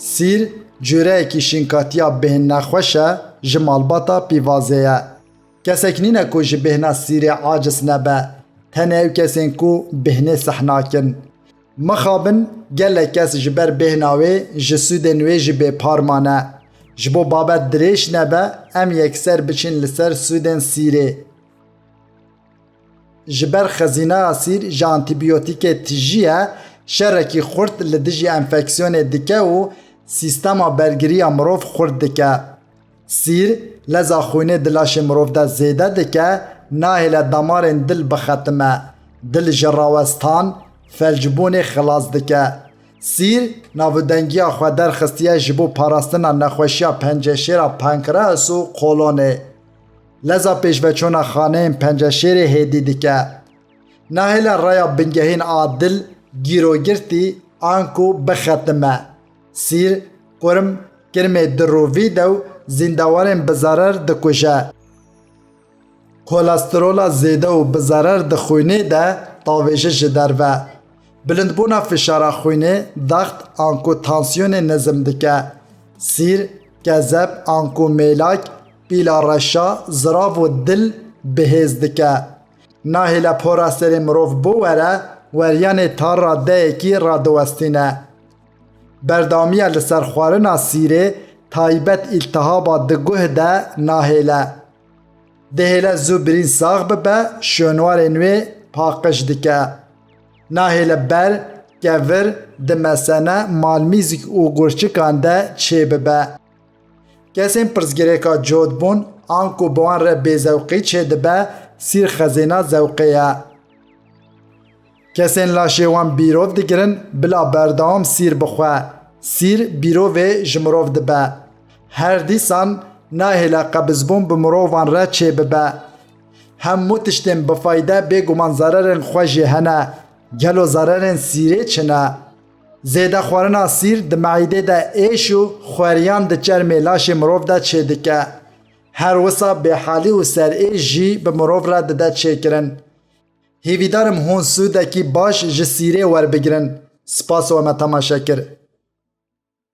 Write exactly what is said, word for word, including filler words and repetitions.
Sîr cureyekî şînkatiya bêhn nexweş e, ji malbata pîvazê ye. Kesek nîne ku ji bêhna sîrê aciz nebe, tenê ew kesên ku bêhnê seh nakin. Mixabin gelek kes ji ber bêhna wê ji sûdên wê jî bêpar mane. Ji bo babet dirêj nebe, em yekser biçin li ser sûdên sîrê. Ji ber xezîneya sîr ji antîbiyotîkê tijî ye, şerekî xurt li dijî enfeksiyonê dike û sîstema bergiriya mirov xurt dike. Sîr leza xwînê di laşê mirov de zêde dike, nahêle damarên dil bixetime, dil ji rawestan, felcbûnê xilas dike. Sîr navûdengiya xwe derxistiye ji bo parastina nexweşiya penceşêra pankreas û kolonê. Leza pêşveçûna xaneyên penceşêrê hêdî dike. Nahêle raya bingehîn a dil, gîrogirtî, anku bixetime. Sîr, kurm, kirmê dirûvî de û zîndewarên bi zerer dikuje. Kolesterola zêde û bi zerer di xwînê de tavêje ji derve. Bilindbûna fişara xwînê, daxt anku tansiyonê nizim dike. Sîr, kezeb anku mêlak, pîla reşa, zirav û dil bihêz dike. Nahêle pora serê mirov biwere, weryanê tar radeyekî radiwestîne. Berdewamiya li ser xwarina sîrê, taybet îltihaba di guh de nahêle. Dihêle zû birîn sax bibe, şonwarên wê paqij dike. Nahêle ber, kevir, di mesene, malmîzk û gurçikan de çêbibe. Kesên pirsgirêka cotbûn, anku bi wan re bêzewqî çêdibe, sîr xezêna zewqê ye. Kesên laşê wan bîrov digirin, bila berdewam sîr bixwe. Sîr bîrovê ji mirov dibe. Her dîsan nahêle qebizbûn bi mirovan re çêbibe. Hemû tiştên bifayde bêguman zererên xwe jî hene. Gelo zererên sîrê çi ne? Zêde xwarina sîr di meîdê de êş û xweriyan di çermê laşê mirov de çêdike. Her wisa bêhalî û serêş jî bi mirov re dide çêkirin. Hêvîdar im hûn sûdekî baş ji sîrê werbigirin. Spas we me temaşe kir.